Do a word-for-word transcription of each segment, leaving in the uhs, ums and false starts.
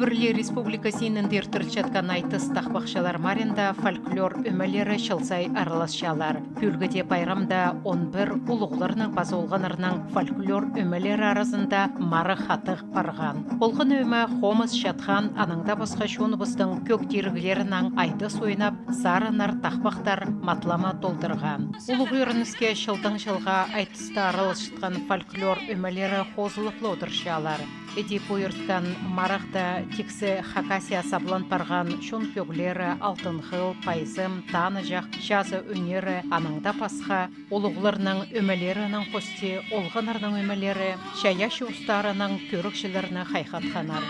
Пір ле республика синінде иртірілчеткен айтыс тахпахчылар маринда фольклор ӧмелері чыл сай араласчалар. Пӱӱлгіде пайрамда он пір улуғларның паза олғаннарның фольклор ӧмелері аразында марығ хатығ парған. Олған ӧме хомыс, чатхан, анаң даа пасха чоныбыстың кӧг тиріглерінең айдас ойнап, сарыннар, тахпахтар матлама толдырған. Улуғ ӧрініске, чылдаң чылға айтыста араласчатхан фольклор ӧмелері хозылып ла одырчалар. Іди пу ирткен марығда тиксі Хакасия саблан парған чон кӧглері, алтын хыл, пайзым, танығҷах, чазы ӱннері, анаң даа пасха улуғларның ӧмелерінең хости олғаннарның ӧмелері чайаачы устарынаң кӧрігҷілерні хайхатханнар.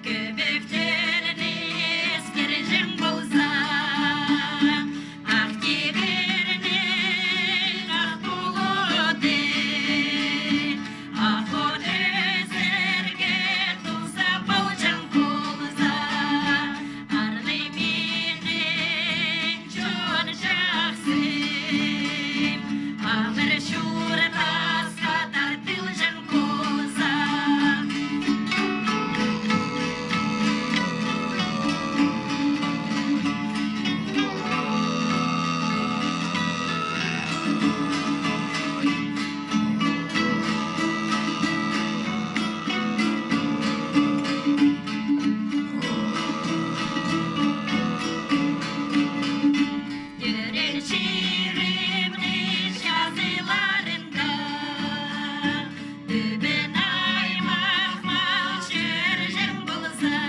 Кӧбектерін ескерҷең полза, Ах тигірнің ах пулуды, ах от ӧзерге туза полҷаң полза, арлы минің чон чахсы, алар чуртасха тартылҷаң полза. Тӧреен чирімнің чазыларында, тӱбін аймах мал чӧрҷең полза,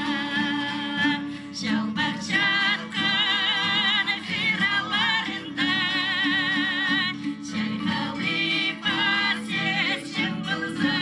чалбах чатхан хыраларында чайхалып пас итчең полза.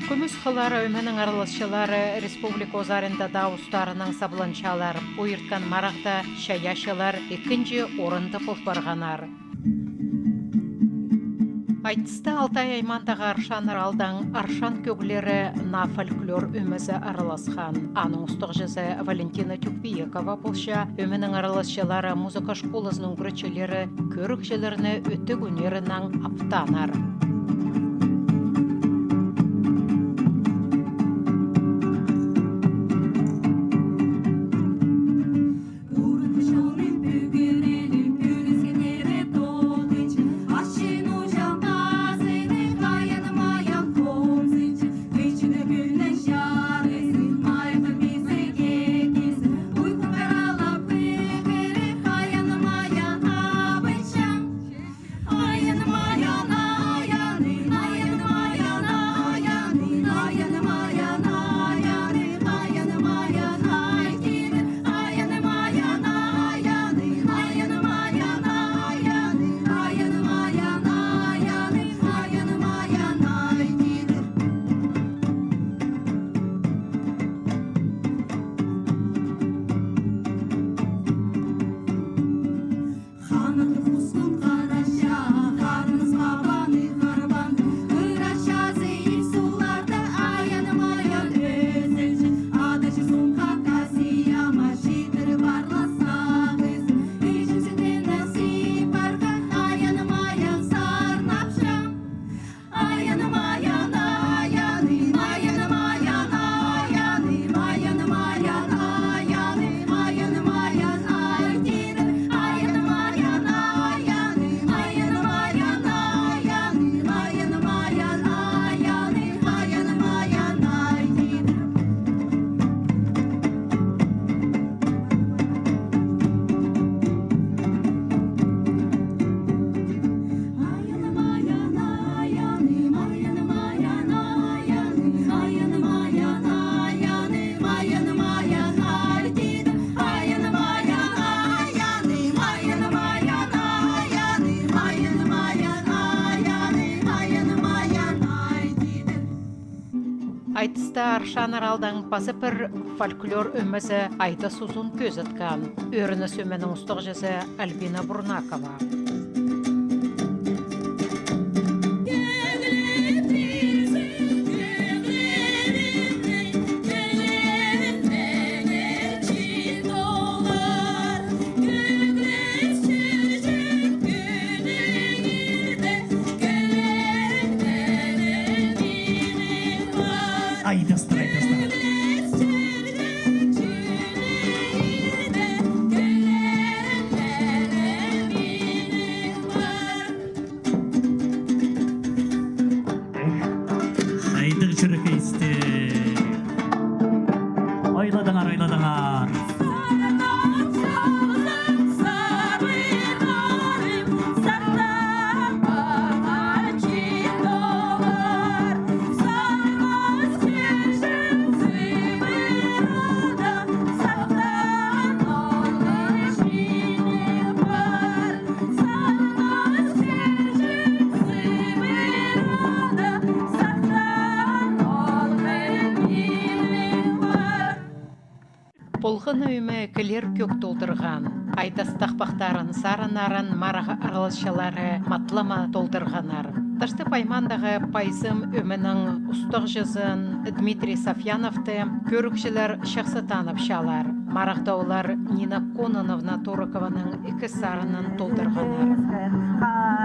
Кӱмӱс хылары ӧменің араласчылары республика узарында даа устарынаң сабланчалар. Пу ирткен марығда чайаачылар ікінҷі орында пол парғаннар. Айтыста Алтай аймаандағы Аршан аралдаң «Аршан кӧглері» наа фольклор ӧмезі араласхан. Аның устағҷызы Валентина Тюкпиекова полча. Ӧменің араласчылары музыка школазының ӱгретчілері кӧрігҷілерні ӧтіг ӱннерінең аптааннар. Айтыста Аршан аралдаң паза пір фольклор ӧмезі айдас узун кӧзіткен. Ӧрініс ӧменің устағҷызы Альбина Бурнакова. Улғанны ӧме кілер кӧг толдырған. Айдас тахпахтарын сарыннарын марығ араласчылары матлама толдырғаннар. Таштып аймаандағы Пайзым ӧменің устағҷызын Дмитрий Сафьяновты кӧрігҷілер чахсы таныпчалар. Марығда олар Нина Кононовна Турокованың ікі сарынын толдырғаннар.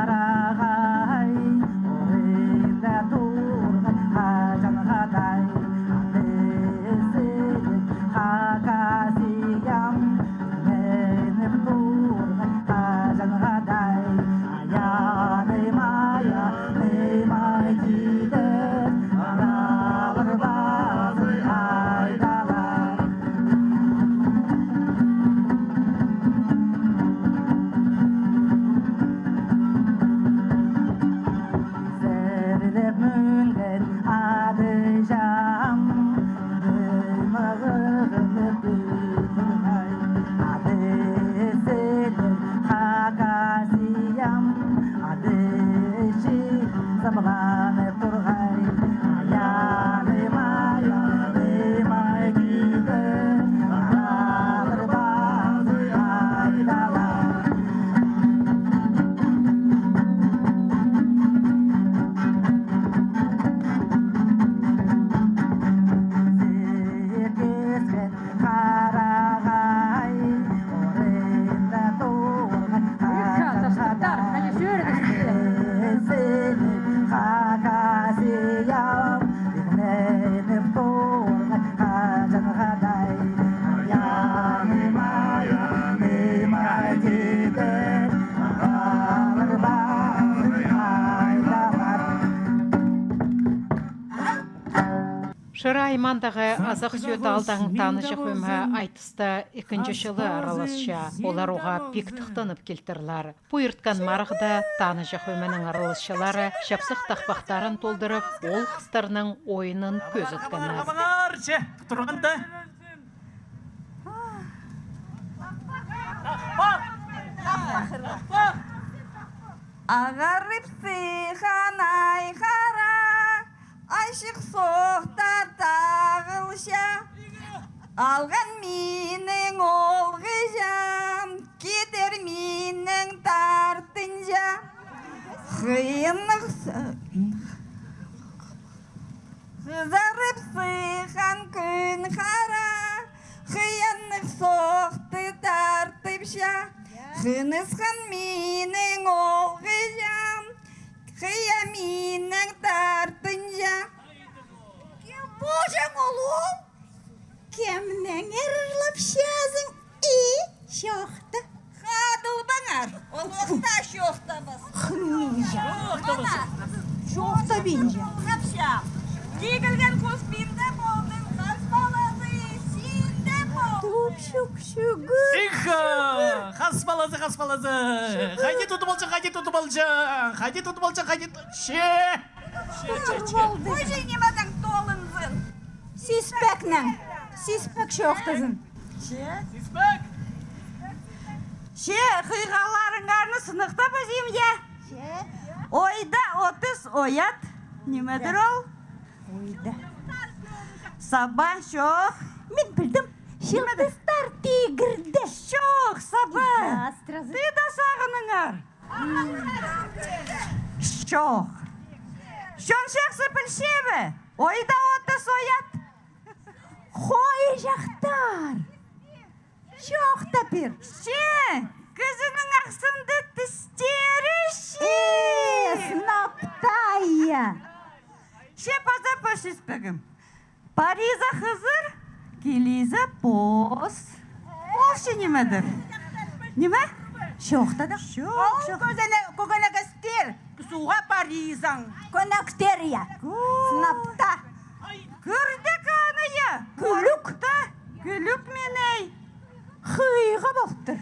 Шыра аймаандағы Азах Сӧӧт аалдаң таныҷах ӧме айтыста ікінҷі чылы араласча. Олар оға пик тыхтанып килтірлер. Пу ирткен марығда таныҷах ӧменің араласчылары чапсых тахпахтарын толдырып, оол-хыстарның ойынын кӧзіткеннер. Хабаңар, че, турғанда. Ағарып сыххан ай хара, ачых сохтар тағылча. Алған минің оолғыҷам, кидер минің тартынҷа. Хыйыннығ с-, хызарып сыххан кӱн хара, хыйыннығ сохты тартыпча. Хынысхан минің оолғыҷам, хыя минің тартынҷа. Кем полҷаң ол оол? Кемнең ырлапчазың, и, чоохта? Хадылбаңар, ол охта чоохтабас. Хынминча. Чоохтабас. Чоохтабинча. Хапчам. Кигілген кус пинде полдың, хас палазы, синде пол. Тупчук чӱгӱр. Их, хас палазы, хас палазы. Хайди тудып алҷаң, хайди тудып алҷаң, хайди тудып алҷаң, хайди ту-, че. Че, че, че. Кӱзі нимедең толынзын? Сиспекнең. Сиспек чоохтазын. Че? Сиспек. Че, хыйғаларыңарны сыныхтап азим, я? Че? Ойда отыс оят. Нимедір ол? Ойда. Саба, чоох. Мин пілдім. Чылтыстар тигірде. Чоох, саба. Ты даа сағыныңар. Чоох. Чон чахсы пілче бе? Ойда отыс оят. Хойҷахтар. Чоохтап пир. Че, кізінің ахсында тістері чи. Э, сынап таа. Че паза пос сиспегім. Париза хызыр, килиза пос. Ол че нимедір? Ниме? Чоохта даа. Чоох, ол чоох. Кӧзене-, кӧгенегестер, суға паризаң. Кӧнектер, я. Кӧ- Сынап таа. Кӧрдек аны, я. Кӱлӱк. Та, кӱлӱк миней. Хыйға полтыр.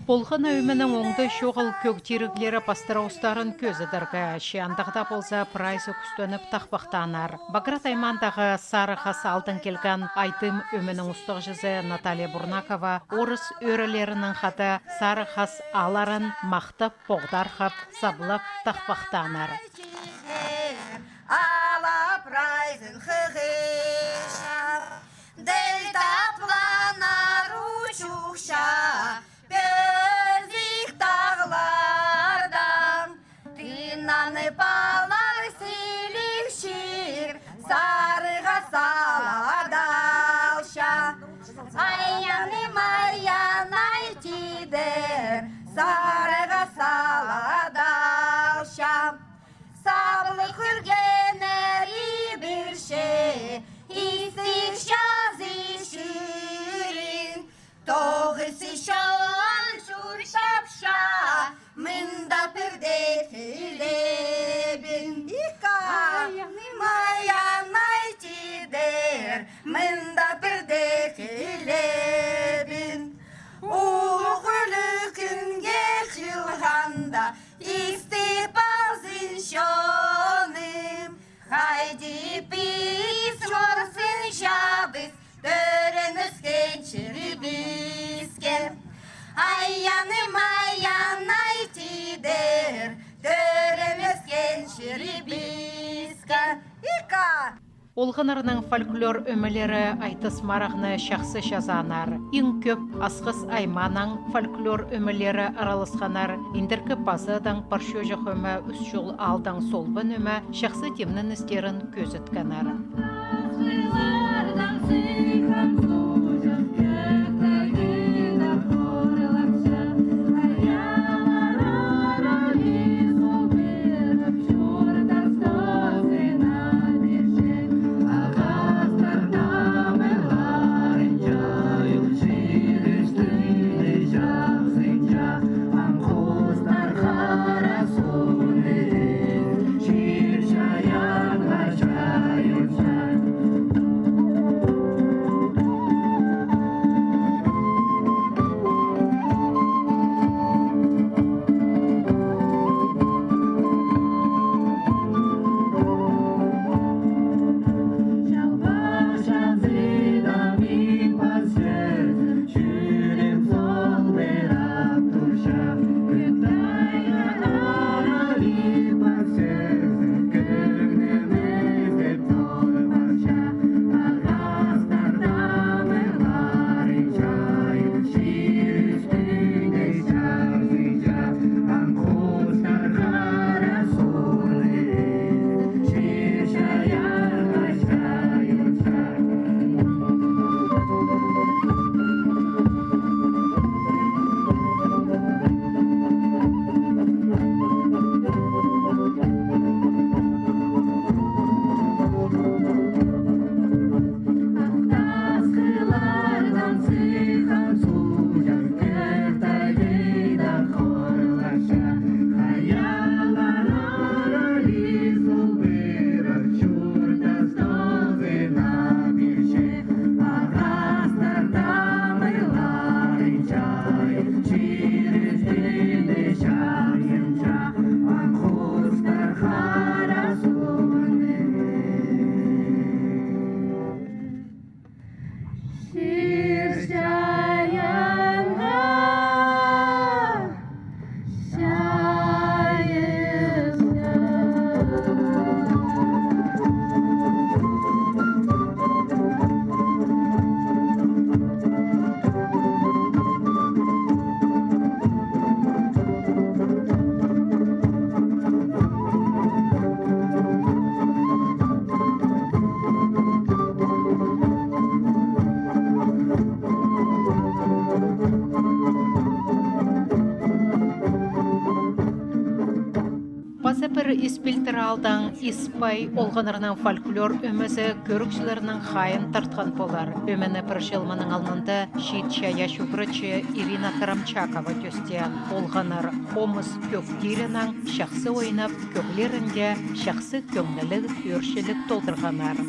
Полған на ӧменің оңдай чоғыл кӧг тиріглері пастыра устарын кӧзідерге, че андағ даа полза, прайзы кӱстеніп тахпахтанар. Баграт аймаандағы Сары Хас аалдаң килген Айтым ӧменің устағҷызы Наталья Бурнакова орыс ӧӧрелерінең хада Сары Хас аалларын махтап, поғдархап, саблап тахпахтанар. Ала прайзын хығыш. Діл тапланар учухча пӧзік тағлардаң, тынанып алар сіліг чир Сарыға саладалча. Ай-аным, ай-анай тидір, Сарыға саладалча. Саблығ кӧргеннер ибірче, истіг чазы чӱрін, тоғызы чоон чуртапча, мында пірдее тілебін. Ика. Ай-аным, ай-анай тидір, мында пірдее тілебін. Улуғ ӱлӱкӱнге чыылғанда, истіп алзын чоным, хайди піс чорсынчабыс тӧреен-ӧскен чирібіске. Ай-аным, ай-анай тидір, тӧреен-ӧскен чирібіске. Ика. Олғаннарның фольклор ӧмелері айтыс марығны чахсы чазааннар. Иң кӧп Асхыс аймааның фольклор ӧмелері араласханнар. Индіркі Пазыдаң Пар чоохтағ ӧме, Ӱс Чол аалдаң Солбан ӧме чахсы тимненістерін кӧзіткеннер. Паза пір Ис Пилтір аалдаң Ис Пай олғаннарның фольклор ӧмезі кӧрігҷілернің хайиин тартхан полар. Ӧмені пір чыл мының алнында чиит чайаачы ӱгретчі Ирина Карамчакова тӧстеен. Олғаннар хомыс кӧг тирінең чахсы ойнап, кӧглерінде чахсы кӧңніліг, ӧрчіліг толдырғаннар.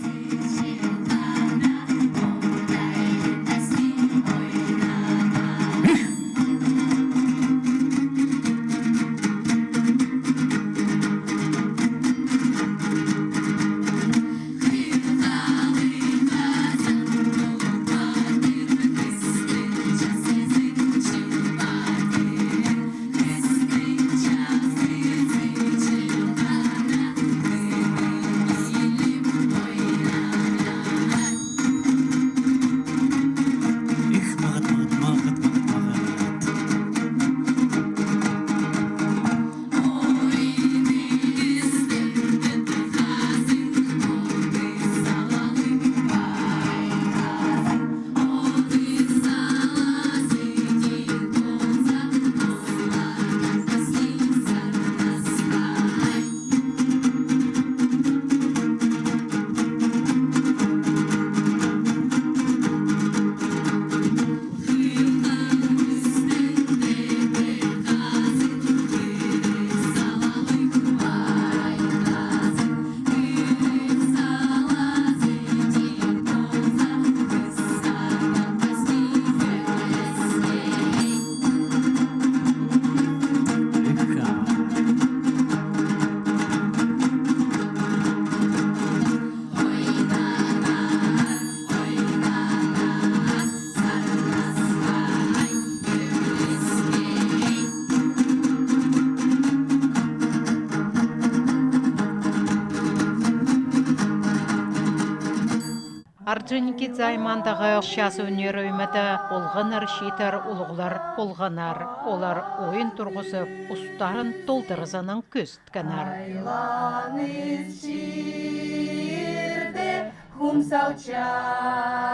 Орджоникидзе аймаандағы час ӱнер ӧмеде олғаннар чииттер улуғлар полғаннар. Олар ойын турғызып, устарын толдыразынаң кӧзіткеннер. Айланыс чирде хум салчадыр.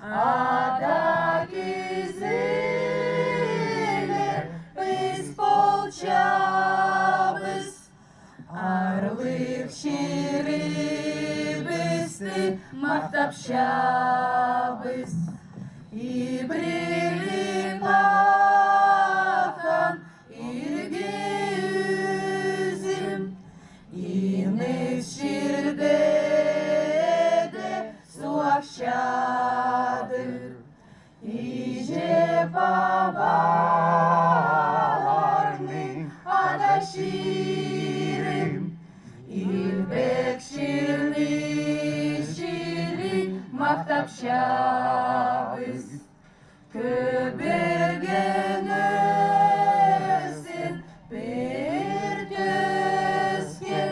Ада кізілер піс полчабыс. Аарлығ чирібісті махтапчабыс. Ибірелеп аххан иргі ӱзім, иніс чирде дее суғ ахчадыр. Иҷе-пабаларның ада чирі, илбек чирні чіли махтапчабыс. Кӧбірген ӧсін пір тӧске,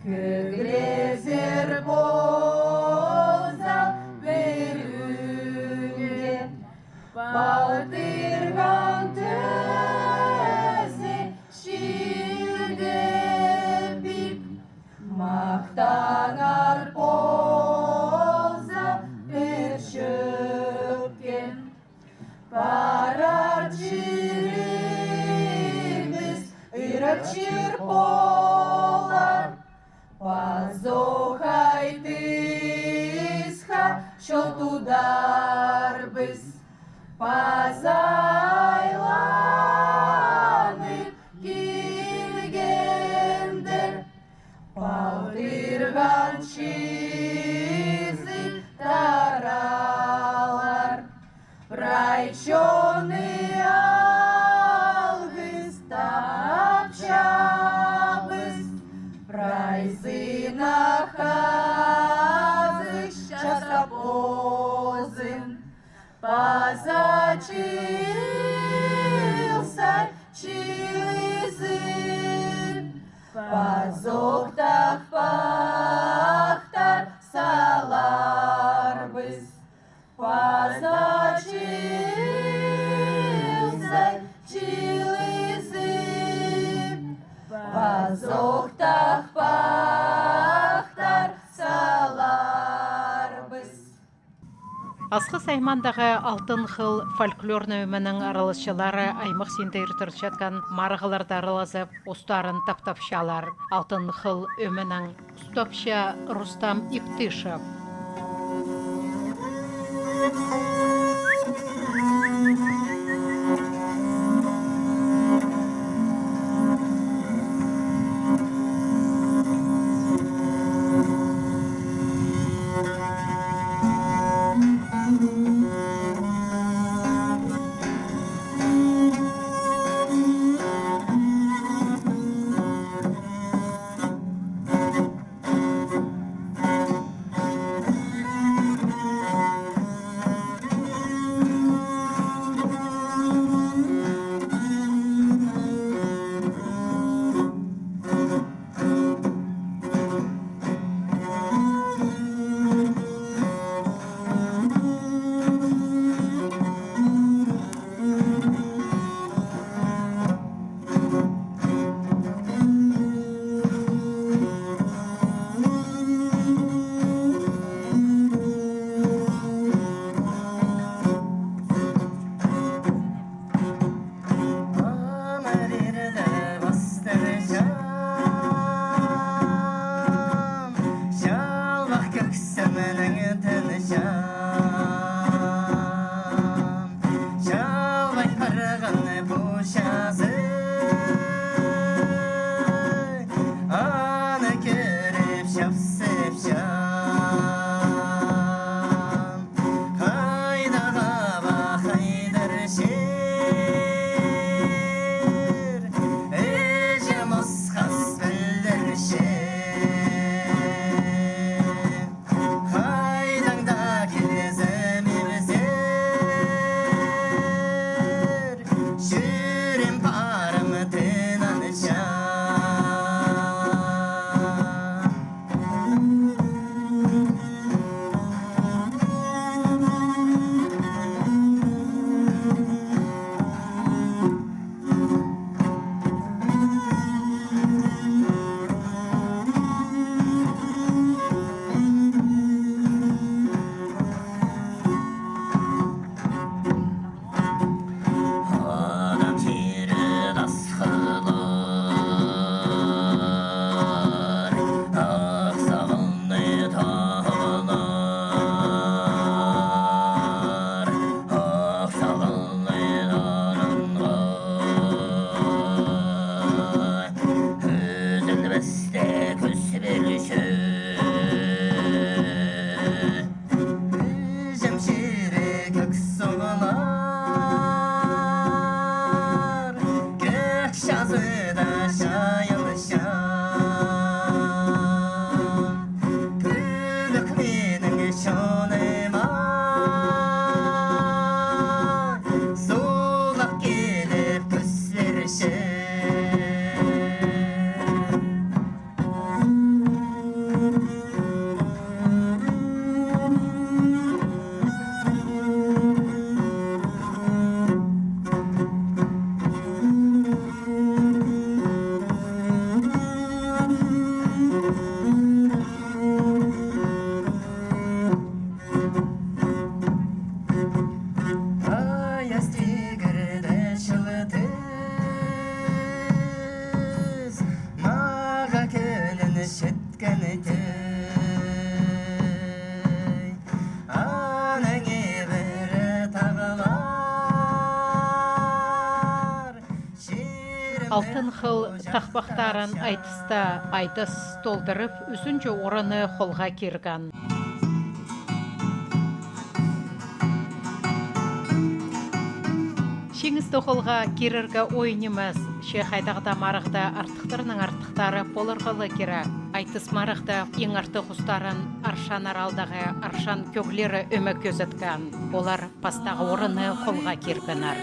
кӧглезер полза пір ӱнге, палтырған тӧзі чирде пик, махтанар полза пір чӧпке. Парар чирібіс ырах чир полар. Пазох ай тысха чол тударбыс. Паза айланып килгенде, палтырған чизі таралар. Прай чонны алғыстапчабыс, прайзына хазых чаза позын. Паза чыылса чыылызын, пазох тахпахтар саларбыс. Паза чыылса чыылызын, пазох тахпахтар саларбыс. Асхыс аймаандағы «Алтын хыл» фольклорнай ӧменің араласчылары аймах синде иртірілчеткен марығларда аралазып, устарын таптапчалар. «Алтын хыл» ӧменің устапча Рустам Иптышев. Чалбах кӧксімнің тынчам, чалбай парған пу чазы, аны кӧріп чапсыпчам. Хайдағ ава, хайдар чир, іҷем осхас пілдірче. Хайдаң даа килзем, ибзер, чӱреем, парым тынанча. Тигірде чылтыс, мағаа кӧңніл читкен тӧӧй. Аның ибіре тағлар. Алтын хыл тахпахтарын айтыста Айтыс толдырып, ӱзінҷі орынны холға кирген. Чиңісті холға кирерге ой нимес, че хайдағ-да марығда артыхтарның артыхтары поларға ла кирек. Айтыс марығда иң артых устарын Аршан аралдағы Аршан кӧглері ӧме кӧзіткен. Олар пастағы орынны холға киргеннер.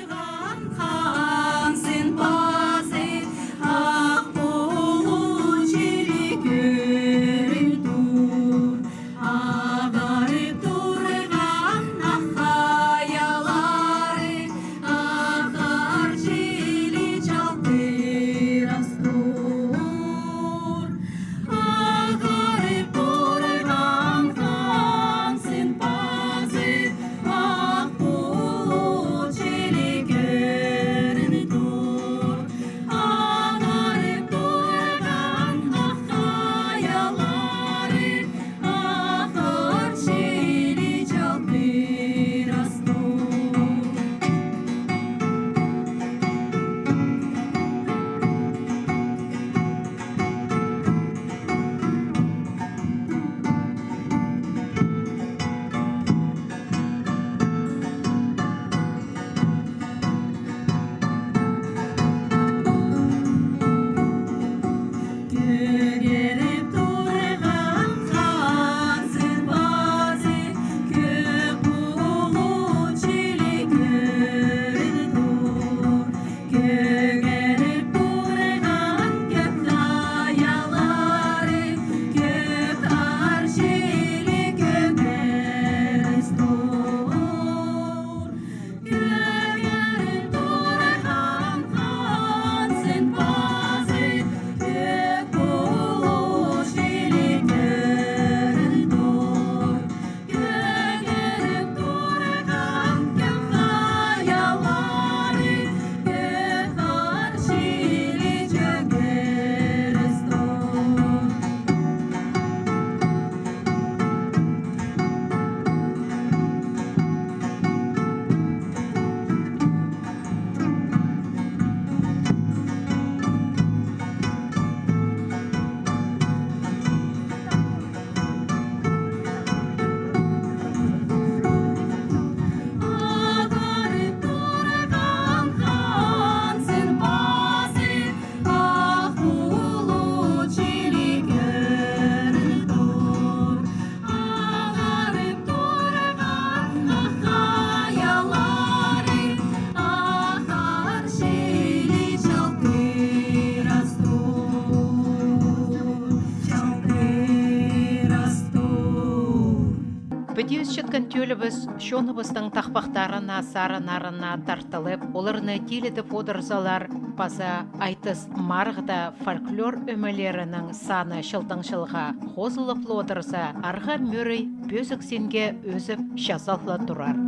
Піди ӧсчеткен тӧлібіс чоныбыстың тахпахтарына, сарыннарына тартылып, оларны тилідіп одырзалар, паза Айтыс марығда фольклор ӧмелерінің саны чылдаң чылға хозылып ла одырза, арға мӧрей пӧзік синге ӧзіп чазал ла турар.